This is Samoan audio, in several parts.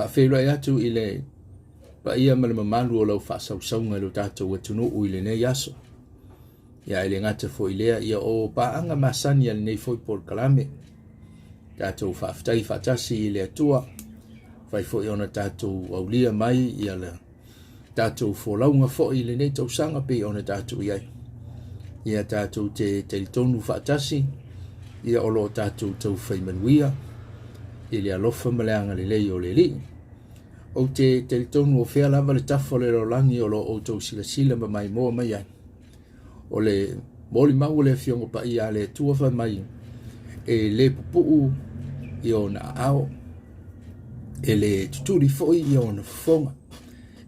Faafeiloai atu i le paia ma le mamalu o lau faasausauga i lo tatou atunuu i lenei aso. Ia e le gata foi lea, ia o paaga masani a lenei foi polokalame. Tatou faafetai faatasi i le Atua, fai foi ona tatou aulia mai ia le tatou folauga foi i lenei tausaga pei ona tatou i ai. Ia tatou te talitonu faatasi, ia o lo o tatou taufai manuia i le alofa ma le agalelei o le Alii. Ou te talitonu o fea lava le tafa o le lalolagi o lo o outou silasila ma maimoa mai ai. O le molimau o le Afioga Paia a le Atua fai mai, e le pupuu i ona aao, e le tutuli foi i ona fofoga,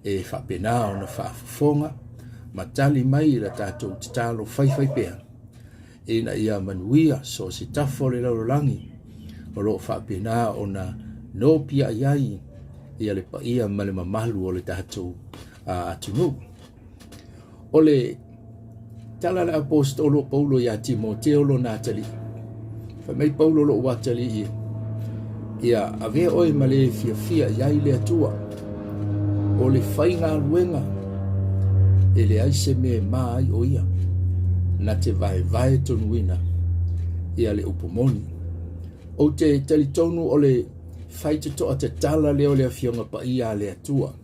e faapena ona faafofoga ma tali mai i la tatou tatalo faifai pea, ina ia manuia so o se tafa o le lalolagi o lo o faapena ona nopiai ai ia le paia ma le mamalu o le tatou atunuu. O le tala a le aposetolo o Paulo iā Timoteo lona atalii, fai mai Paulo lo'u atalii e, ia avea oe ma le fiafia i ai le Atua. O le faigaluega e leai se mea e ma ai o ia, na te vaevae tonuina ia le upu moni. Ou te talitonu o le faitotoa tatala lea o le Afioga Paia a le Atua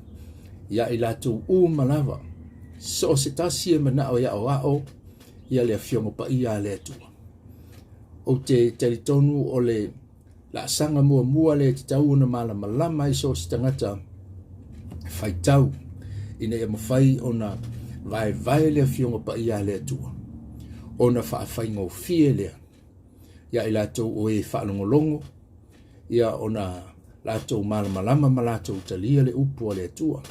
ia i latou uma lava, so o se tasi e manao e aoao ia le Afioga Paia a le Atua. Ou te talitonu o le laasaga muamua lea e tatau ona malamalama ai so o se tagata faitau ina ia mafai ona vaevae le Afioga Paia a le Atua, ona faafaigofie lea ia i latou o e faalogologo ia ona latou malamalama ma latou talia le upu a le Atua.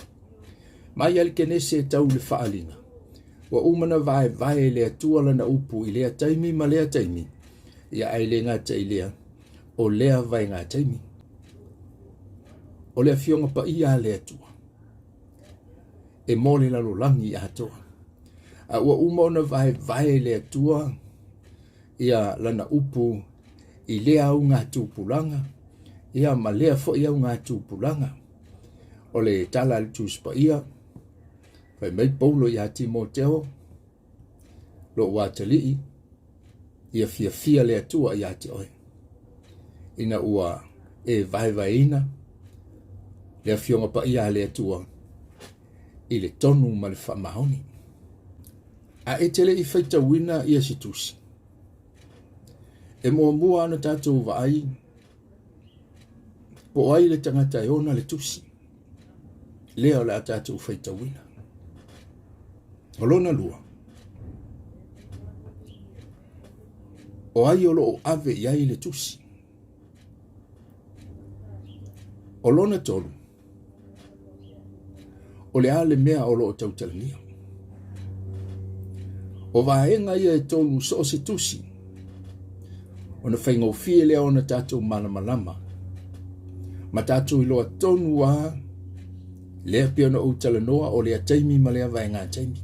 Mai lava le Kenese e tau i le Faaaliga, ua uma ona vaevae e le Atua lana upu i lea taimi ma lea taimi, ia ae le gata i lea, o lea vaega taimi. O le Afioga Paia a le Atua, e mo le lalolagi atoa. A ua uma ona vaevae e le Atua ia lana upu i lea augatupulaga, ia ma lea foi augatupulaga. O le tala a le Tusi Paia, fai mai Paulo ia Timoteo, Lou atalii, ia fiafia le Atua ia te oe, ina ua e vaevaeina le Afioga Paia a le Atua i le tonu ma le faamaoni. A e te le i faitauina ia se tusi, e muamua ona tatou vaai po o ai le tagata e ona le tusi lea o le a tatou faitauina. O lona lua, o ai o lo o ave i ai le tusi. O lona tolu, O le a le mea o lo o tautalagia? O vaega ia e tolu so o se tusi, ona faigofie lea ona tatou malamalama ma tatou iloa tonu lava lea pei ona ou talanoa o lea taimi ma lea vaega taimi.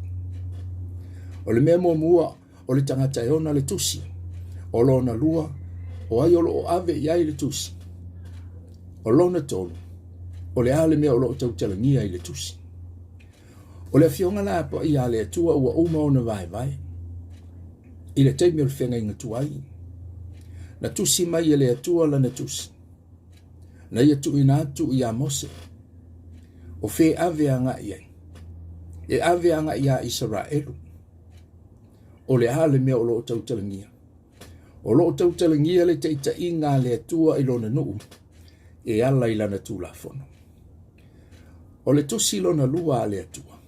O le mea muamua, o le tagata e ona le tusi. O lona lua, o ai o lo o ave i ai le tusi. O lona tolu, o le a le mea o lo o tautalagia i le tusi. O le Afioga la Paia a le Atua ua uma ona vaevae i le taimi o le feagaiga tuai. Na tusi mai e le Atua lana tusi, na ia tuuina atu iā Mose, o fea e ave agai i ai? E ave agai iā Isaraelu. O le a le mea o lo o tautalagia? O lo o tautalagia le taitaiga a le Atua i lona nuu e ala i lana Tulafono. O le tusi lona lua a le Atua,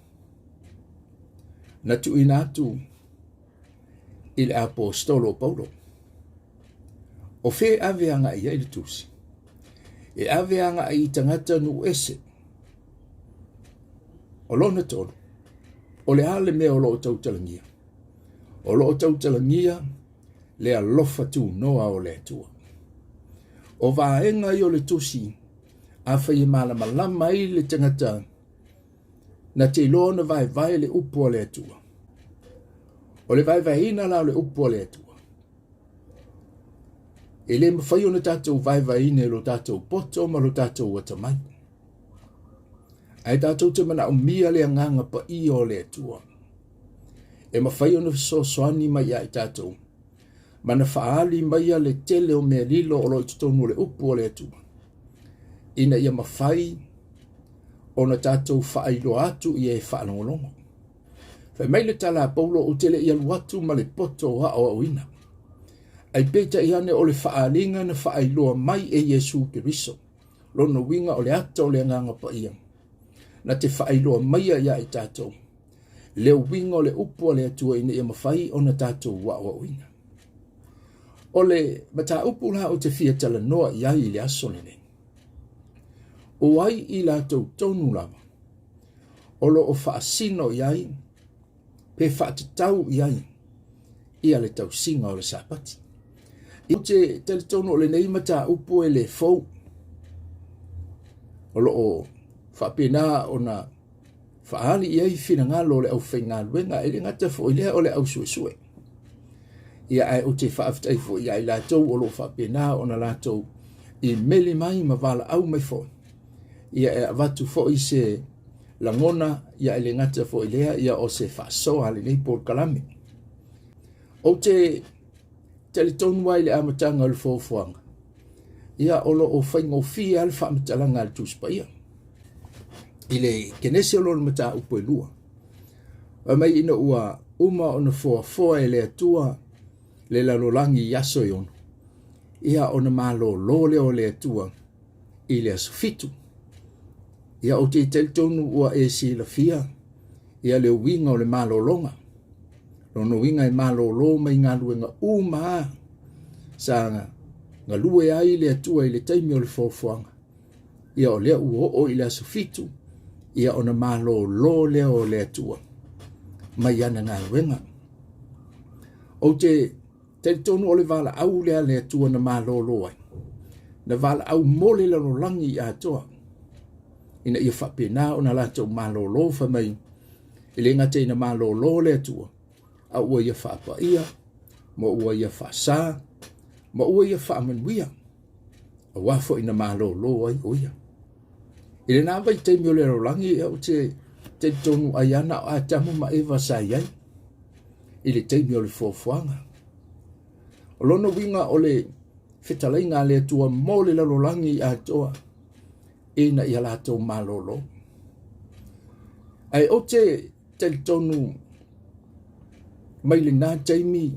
na tuuina atu i le aposetolo o Paulo. O fea e ave agai i ai le tusi? E ave agai i tagata nuu ese. O lona tolu, o le a le mea o lo o tautalagia? O lo o tautalagia le alofa tunoa o le Atua. O vaega ia o le tusi, afai e malamalama ai le tagata, na te iloa ona vaevae le upu a le Atua. O le vaevaeina la o le upu a le Atua, e le mafai ona tatou vaevaeina e lo tatou poto ma lo tatou atamai. Ae tatou te manaomia le agaga paia o le Atua e mafai ona fesoasoani mai ia i tatou ma na faaali maia le tele o mea lilo o lo o i totonu o le upu o le Atua ina ia mafai ona tatou faailoa atu i e faalogologo. Fai mai le tala a Paulo, ou te le i alu atu ma le poto o aoaoina. Ai peitai ane o le faaaliga na faailoa mai e Iesu Keriso, lona uiga o le ata o le Agaga Paia, na te faailoa maia ia i tatou le uiga o le upu a le Atua ina ia mafai ona tatou aoaoina. O le mataupu la ou te fia talanoa i ai i le aso lenei, o ai i latou tonu lava o lo o faasino i ai pe faatatau i ai ia le tausiga o le Sapati. Ou te talitonu o lenei mataupu e le fou. O lo o faapena ona faaali i ai finagalo o le aufaigaluega, e le gata foi lea o le ausuesue. Ia ae ou te faafetai foi ia i latou o lo o faapena ona latou imeli mai ma valaau mai foi. Ia e avatu foi se lagona, ia e le gata foi lea, ia o se faasoa a lenei polokalame. Ou te talitonu ai i le amataga o le foafoaga, ia o lo o faigofie lava le faamatalaga a le Tusi Paia. I le Kenese o lona mataupu e lua, fai mai ina ua uma ona foafoa e le Atua le lalolagi i aso e ono, ia ona malōlō lea o le Atua i le aso fitu. Ia ou te talitonu ua e silafia ia le uiga o le malōlōga. Lona uiga e malōlō mai galuega uma lava sa galue ai le Atua i le taimi o le foafoaga. Ia o lea ua oo i le aso fitu, ia ona malōlō lea o le Atua mai ana galuega. Ou te talitonu o le valaau lea a le Atua na malōlō ai, na valaau mo le lalolagi atoa, ina ia faapena ona latou malōlō fai mai, e le gata ina malōlō le Atua, a ua ia faapaia, ma ua ia faasā, ma ua ia faamanuia, aua foi na malōlō ai o ia. I lena vaitaimi o le lalolagi, ou te talitonu ai ana o Atamu ma Eva sa i ai i le taimi o le foafoaga. O lona uiga o le fetalaiga a le Atua mo le lalolagi atoa ina ia latou malōlō. Ae ou te talitonu mai lena taimi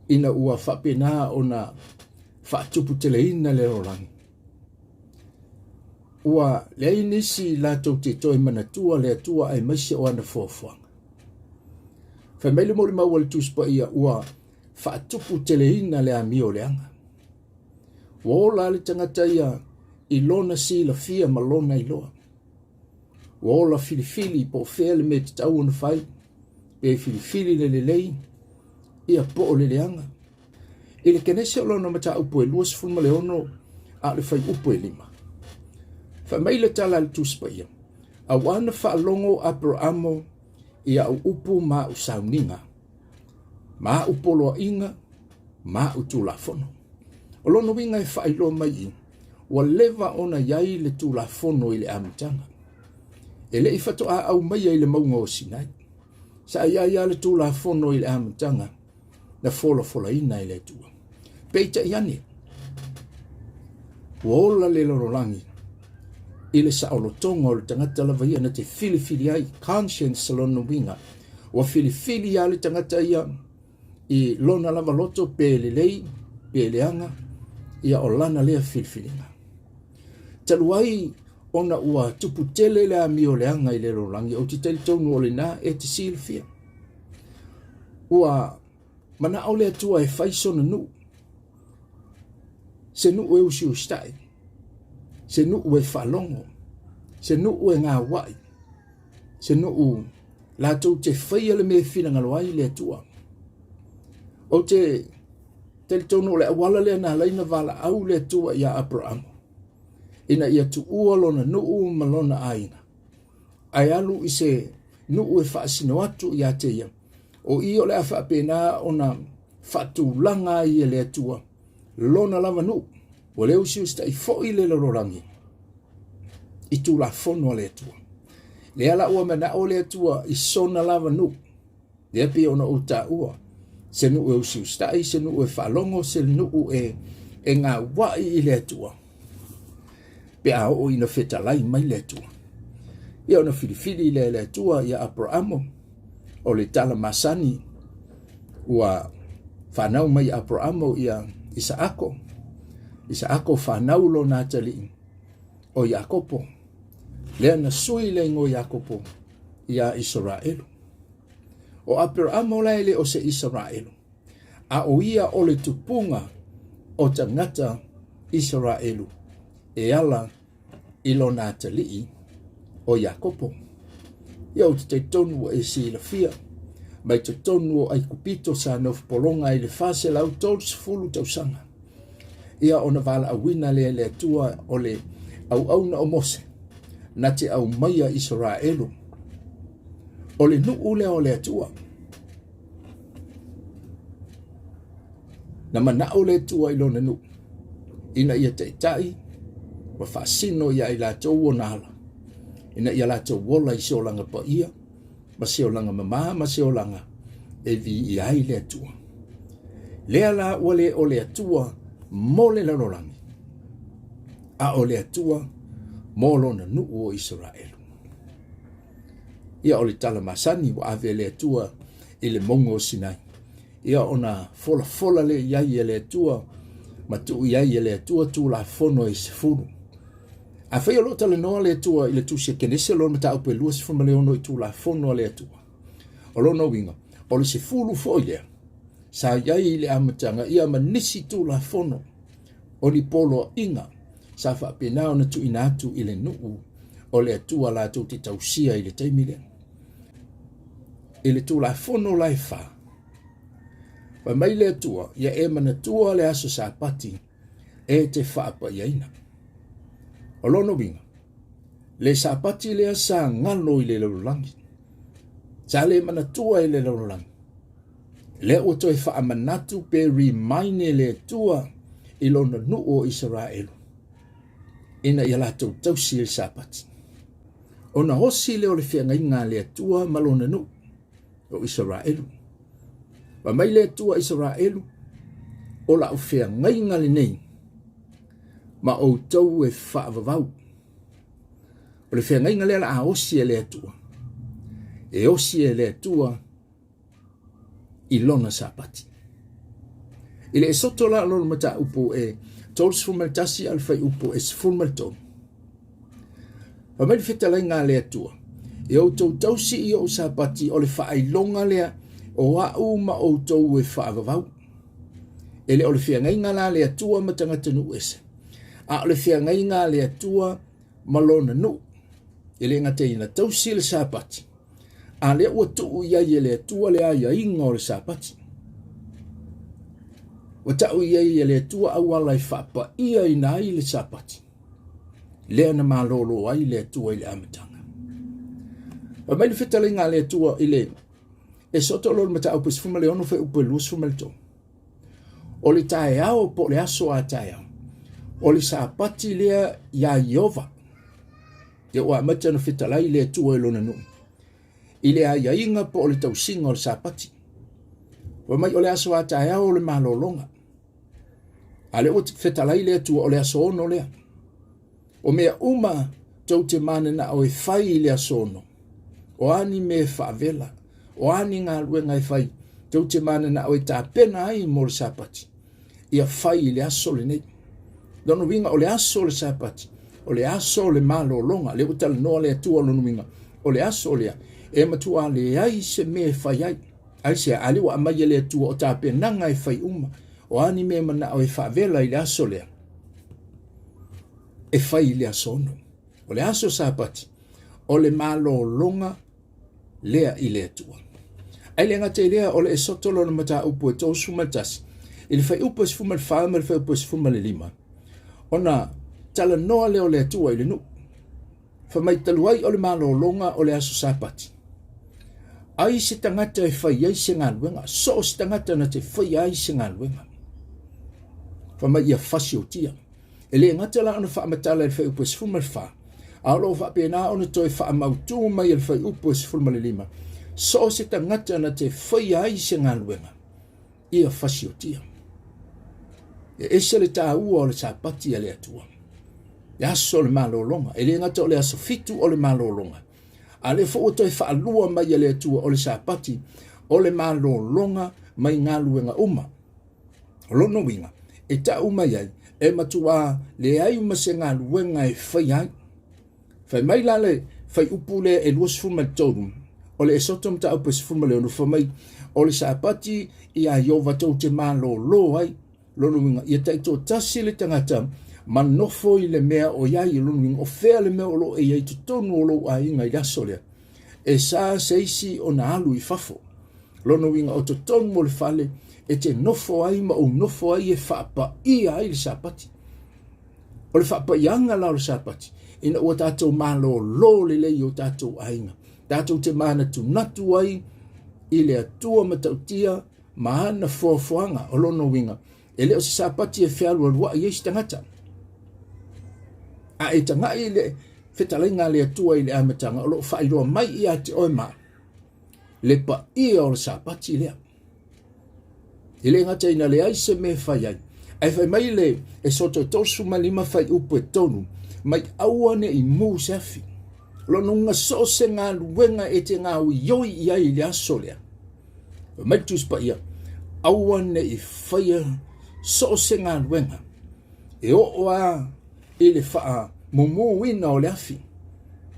ina ua faapena ona faatuputeleina le lalolagi, ua leai nisi latou te toe manatua le Atua aemaise o ana foafoaga. Fai mai le molimau a le Tusi Paia ua faatuputeleina le amio leaga. Ua ola le tagata ia i lona silafia ma lona iloa. Ua ola filifili po o fea le mea tatau ona fai, pe filifili le lelei, ia po o le leaga. I le Kenese o lona mataupu e 26 a o le fuaiupu e 5. Fai mai le tala a le Tusi Paia, auā na faalogo Aperamo i au upu ma au sauniga, ma au poloaiga, ma au tulafono. O lona uiga e faailoa mai i, ua leva ona i ai le tulafono i le amataga. E le i faatoa aumaia i le mauga o Sinai. Sa i ai lava le tulafono i le amataga na folafolaina e le Atua. Peitai ane, ua ola le lalolagi i le saolotoga o le tagata lava ia na te filifili ai, conscience lona uiga. Ua filifili lava le tagata ia i lona lava loto pe lelei pe leaga, ia o lana lea filifiliga. Talu ai ona ua tupu tele le amio leaga i le lalolagi, ou te talitonu o lena e te silafia. Ua manao le Atua e fai sona nuu, se nuu e usiusitai, se nuu e faalogo, se nuu e gauai, se nuu latou te faia le mea e finagalo ai le Atua. Ou te talitonu o le auala lea na ala ai ona valaau le Atua iā Aperamo, ina ia tuua lona nuu ma lona aiga, ae alu i se nuu e faasino atu ia te ia, o i o le a faapena ona faatulaga ai e le Atua lona lava nuu. Ua le usiusitai foi le lalolagi. i Tulafono a le Atua. Lea la ua manao le Atua i sona lava nuu, lea pei ona ou taua, se nuu e usiusitai, se nuu e faalogo, se nuu e, e gauai i le Atua, pe a oo ina fetalai mai le Atua. Ia ona filifili lea e le Atua ia Aperamo, o le tala masani ua fanau mai Aperamo ia Isaako, Isaako fanau lona atalii o Iakopo, lea na sui le igoa Iakopo ia Isaraelu. O Aperamo la e le o se Isaraelu, a o ia o le tupuga o tagata Isaraelu e ala i lona atalii o Iakopo. Ia ou te talitonu ua e silafia mai totonu o Aikupito sa nofopologa ai le 430 tausaga. Ia ona valaauina lea e le Atua o le auauna o Mose na te aumaia Isaraelu o le nuu lea o le Atua. Na manao le Atua i lona nuu ina ia taitai ma faasino ia i latou ona ala, ina ia latou ola i se olaga paia ma se olaga mamā ma se olaga e viia ai le Atua. Lea la ua le o le Atua mo le lalolagi, a o le Atua mo lona nuu o Isaraelu. Ia o le tala masani ua ave e le Atua i le mauga o Sinai. Ia ona folafola lea i ai e le Atua ma tuu i ai e le Atua Tulafono e 10. Afai o lo o talanoa le Atua i le tusi a Kenese lona mataupu e 26 i Tulafono a le Atua, o lona uiga, o le 10 foi lea sa i ai i le amataga ia ma nisi Tulafono o ni poloaiga sa faapena ona tuuina atu i le nuu o le Atua latou te tausia i le taimi lea. I le Tulafono la e fa, fai mai le Atua, ia e manatua le aso Sapati e te faapaiaina. O lona uiga, le Sapati lea sa galo i le lalolagi, sa le manatua e le lalolagi, lea ua toe faamanatu pe remind e le Atua i lona nuu o Isaraelu ina ia latou tausi i le Sapati. Ona osi lea o le feagaiga a le Atua ma lona nuu o Isaraelu. Fai mai le Atua Isaraelu, o lau feagaiga lenei ma outou e faavavau. O le feagaiga lea la a osi e le Atua. E osi e le Atua i lona Sapati. I le Esoto la lona mataupu e 31 a le fuaiupu e 13. Fai mai le fetalaiga a le Atua, e outou tausi i ou Sapati o le faailoga lea o a'u ma outou e faavavau. E le o le feagaiga la a le Atua ma tagata nuu ese, a o le feagaiga a le Atua ma lona nuu. E le gata ina tausi le Sapati, a lea ua tuu i ai e le Atua le aiaiga o le Sapati. Ua tau i ai e le Atua auala e faapaiaina ai le Sapati, lea na malolo ai le Atua i le amataga. Fai mai le fetalaiga a le Atua i le Esoto lona mataupu e 16 fuaiupu e 23. O le taeao po o le aso a taeao, o le Sapati lea iā Ieova. Ia ua amata ona fetalai le Atua i lona nuu i le aiaiga po o le tausiga o le Sapati. Fai mai o le aso a taeao o le malologa. A lea ua fetalai le Atua o le aso 6 lea. O mea uma tou te mananao e fai i le aso 6, o a ni mea e faavela, o a ni galuega e fai, tou te mananao e tapena ai mo le Sapati, ia fai i le aso lenei. Lona uiga o le aso o le Sapati, o le aso o le malologa, lea ua talanoa le Atua lona uiga, o le aso lea, e matua leai se mea e fai ai. Aisea? A lea ua aumai e le Atua o tapenaga e fai uma, o a ni mea e manao e faavela i le aso lea, e fai i le aso 6. O le aso Sapati, o le malologa lea i le Atua. Ae le gata i lea, o le Esoto lona mataupu e 31, i le fuaiupu e 14 ma le fuaiupu e 15, ona talanoa lea o le Atua i le nuu. Fai mai talu ai o le malologa o le aso Sapati. Ai se tagata e fai ai se galuega, so o se tagata na te faia ai se galuega. Fai mai ia fasiotia. E le gata la ona faamatala i le fuaiupu e 14, A o lo o faapena ona toe faamautu mai e le fuaiupu e 15, so o se tagata na te faia ai se galuega, ia fasiotia. E ese le taua o le Sapati a le Atua, le aso o le malologa. E le gata o le aso fitu o le malologa, a lea foi ua toe faalua mai e le Atua o le Sapati o le malologa mai galuega uma. O lona uiga, e tau mai ai, e matuā leai ma se galuega e faia ai. Fai mai la le fuaiupu lea e 23 o le Esoto mataupu e 16, fai mai, o le Sapati iā Ieova tou te malōlō ai. Lona uiga, ia taitoatasi le tagata ma nofo i le mea o i ai. Lona uiga, o fea le mea o lo o e i ai i totonu o lou aiga i le aso lea? E sa se isi ona alu i fafo. Lona uiga, o totonu o le fale e te nofo ai ma ou nofo ai e faapaia ai le Sapati. O le faapaiaga la o le Sapati, ina ua tatou malōlō lelei i o tatou aiga, tatou te manatunatu ai i le Atua matautia ma ana foafoaga. O lona uiga, e le o se Sapati e fealualuai ai se tagata. A e tagai i le fetalaiga a le Atua i le amataga, o lo o faailoa mai ia te oe ma le paia o le Sapati lea. E le gata ina leai se mea e fai ai, ae fai mai le Esoto e 35 fuaiupu e 3, mai aua ne i mū se afi. Lona uiga so o se galuega e te gaoioi i ai i le aso lea. Fai mai le Tusi Paia, aua ne i faia so o se galuega e oo lava i le faamumuina o le afi.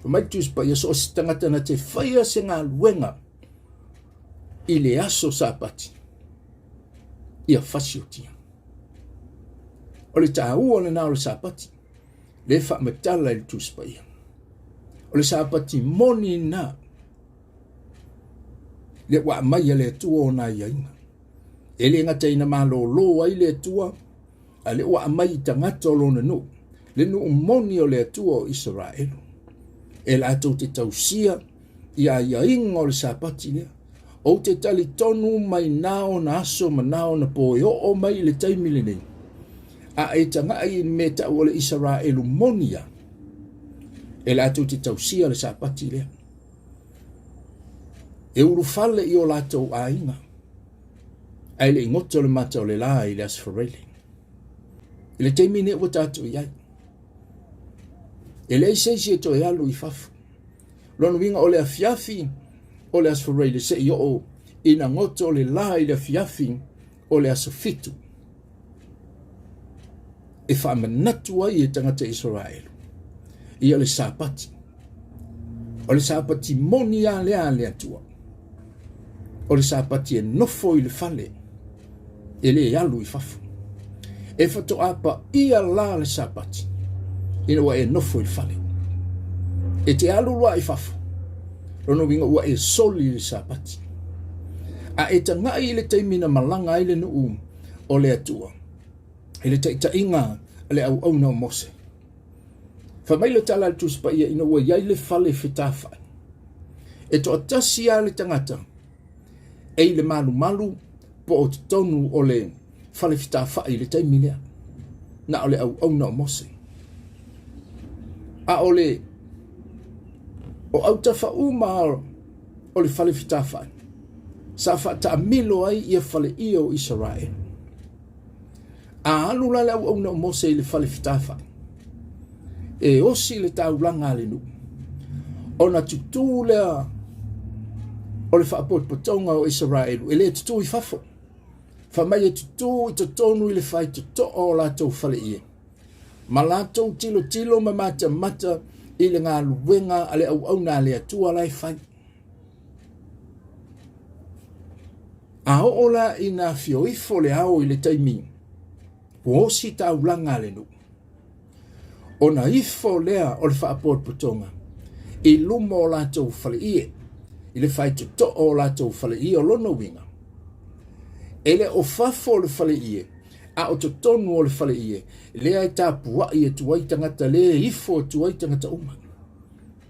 Fai mai le Tusi Paia, so o se tagata na te faia se galuega i le aso Sapati, ia fasiotia. O le taua lena o le Sapati, le faamatala i le Tusi Paia. O le Sapati moni na, le ua aumai e le Atua ona aiaiga. E le gata ina malōlō ai le Atua, a le ua aumai i tagata o lona nuu, le nuu moni o le Atua o Isaraelu, e latou te tausia i aiaiga o le Sapati lea. Ou te talitonu mai na ona aso ma na ona pō e oo mai i le taimi lenei, a e tagai i le mea tau o le Isaraelu moni ia, e latou te tausia le Sapati lea. E ulufale i o latou aiga, ae le i goto le mata o le la i le Aso Faraile. I le taimi nei ua tatou i ai, e leai se isi e toe alu i fafo. Lona uiga o le afiafi o le Aso Faraile seia oo ina goto le la i le afiafi o le aso fitu e faamanatu ai e tagata Isaraelu ia le Sapati. O le Sapati moni a lea a le Atua. O le Sapati e nofo i le fale, e le alu i fafo. E faatoa paia la le Sapati ina ua e nofo i le fale. E te alu loa i fafo, lona uiga ua e soli i le Sapati. A e tagai i le taimi na malaga ai le nuu o le Atua i le taitaiga a le auauna o Mose, fai mai le tala a le Tusi Paia ina ua i ai le fale fetafai, e toatasi lava le tagata e i le malumalu po o totonu o le fale fetafai i le taimi lea, na o le auauna o Mose. A o le o autafa uma o le fale fetafai, sa faataamilo ai ia faleia o Isaraelu. A alu la le auauna o Mose i le fale fetafai, e osi le taulaga a le nuu, ona tutū lea o le faapotopotoga o Isaraelu, e le tutū i fafo, fai mai e tutū i totonu i le faitotoa o latou faleie, ma latou tilotilo ma matamata i le galuega a le auauna a le Atua la e fai. A oo la ina afio ifo le ao i le taimi ua osi taulaga a le nuu, ona ifo lea o le faapotopotoga i luma o latou faleie, i le faitotoa o latou faleie. O lona uiga, e le o fafo o le faleie, a o totonu o le faleie, lea e tapuai atu ai tagata, lea e ifo atu ai tagata uma.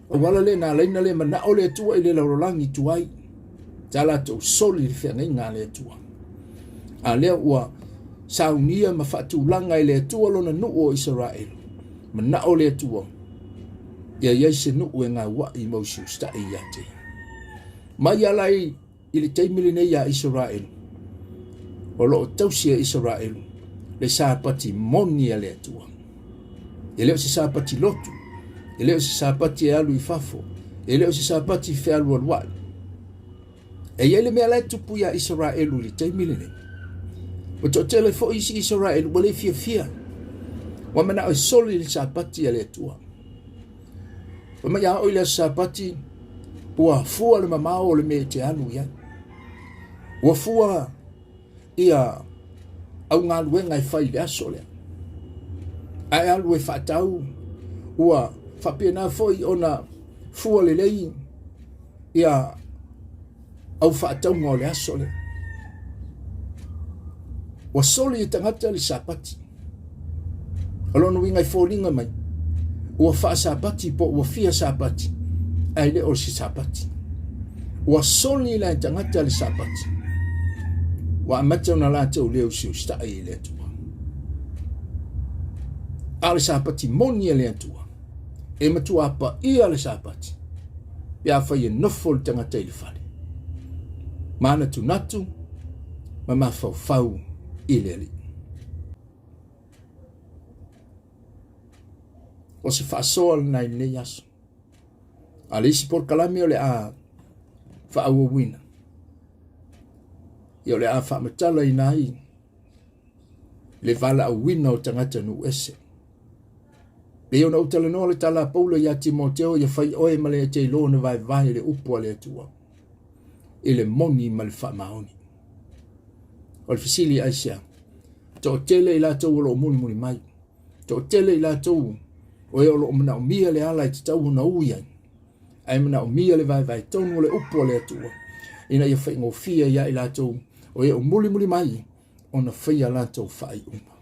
O auala lea na ala ai ona le manao le Atua i le lalolagi tuai, sa latou soli le feagaiga a le Atua. A lea ua saunia ma faatulaga e le Atua lona nuu o Isaraelu, manao le Atua. Ia i ai se nuu e gauaʻi ma usiusitaʻi ia te ia. Mai ala i i le taimi lenei iā Isaraelu, o lo o tausi e Isaraelu le Sapati moni a le Atua. E le o se Sapati lotu, e le o se Sapati e alu i fafo, e le o se Sapati fealualuaʻi. E i ai le mea la e tupu iā Isaraelu i le taimi lenei. Ua toatele foi isi Isaraelu ua le fiafia. Ua manao e soli le Sapati a le Atua. Fai mai a oo i le aso Sapati, ua fua le mamao o le mea e te alu i ai. Ua fua ia au galuega e fai i le aso lea. Ae alu e faatau, ua faapena foi ona fua lelei ia au faatauga o le aso lea. Ua soli e tagata le Sapati. O lona uiga e foliga mai, ua faasapati po ua fia sapati, ae le o se sapati. Ua soli la e tagata le sapati. Ua amata ona latou le usiusitai i le Atua. A o le sapati moni a le Atua, e matua paia le sapati, pe afai e nofo le tagata i le fale. Manatunatu ma mafaufau i le Alii. O se faasoa lena i lenei aso. A le isi polokalame o le a faaauauina, ia o le a faamatalaina ai le valaauina o tagata nuu ese. Pei ona ou talanoa le tala a Paulo ia Timoteo, ia fai oe ma le e te iloa ona vaevae le upu a le Atua i le moni ma le faamaoni. O le fesili aisea? Toatele i latou o lo o mulimuli mai. Toatele i latou o e o lo o manaomia le ala e tatau ona ui ai. Ae manaomia le vaevae tonu o le upu a le Atua ina ia faigofie ia i latou o e o mulimuli mai ona faia latou faaiuga.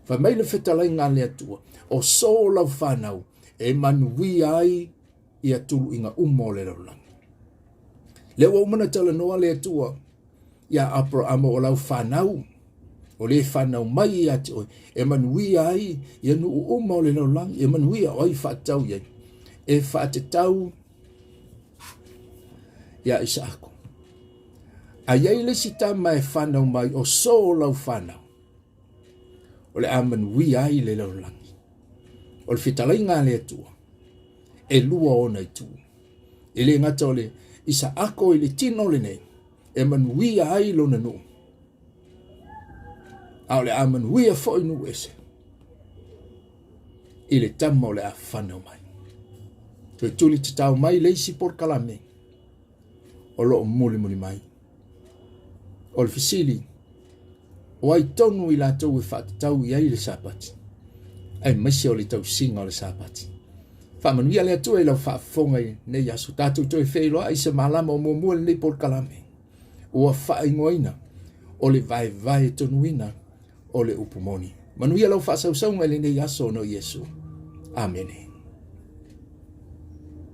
Fai mai le fetalaiga a le Atua, o so lau fanau e manuia ai ia tuluiga uma o le lalolagi. Lea ua uma ona talanoa le Atua ia Aperahama o lau fanau, o le fanau mai ia te oe, e manuia ai ia nuu uma o le lalolagi, e manuia o ai faatatau i ai, e faatatau ia Isaako. A i ai le isi tama e fanau mai o so lau fanau, o le a manuia ai le lalolagi. O le fetalaiga a le Atua, e lua ona itu. E le gata o le Isaako i le tino lenei, e manuia ai lona nuu, a o le a manuia foi nuu ese i le tama o le a fanau mai. Toe tuli tatao mai le isi polokalame o lo o mulimuli mai. O le fesili, o ai tonu i latou e faatatau i ai le Sapati, aemaise o le tausiga o le Sapati? Faamanuia le Atua i lau faafofoga i lenei aso. Tatou toe feiloai i se malama o muamua lenei polokalame ua faaigoaina o le vaevae tonuina o le upu moni. Manuia lau faasausauga i lenei aso ona o Iesu. Amene.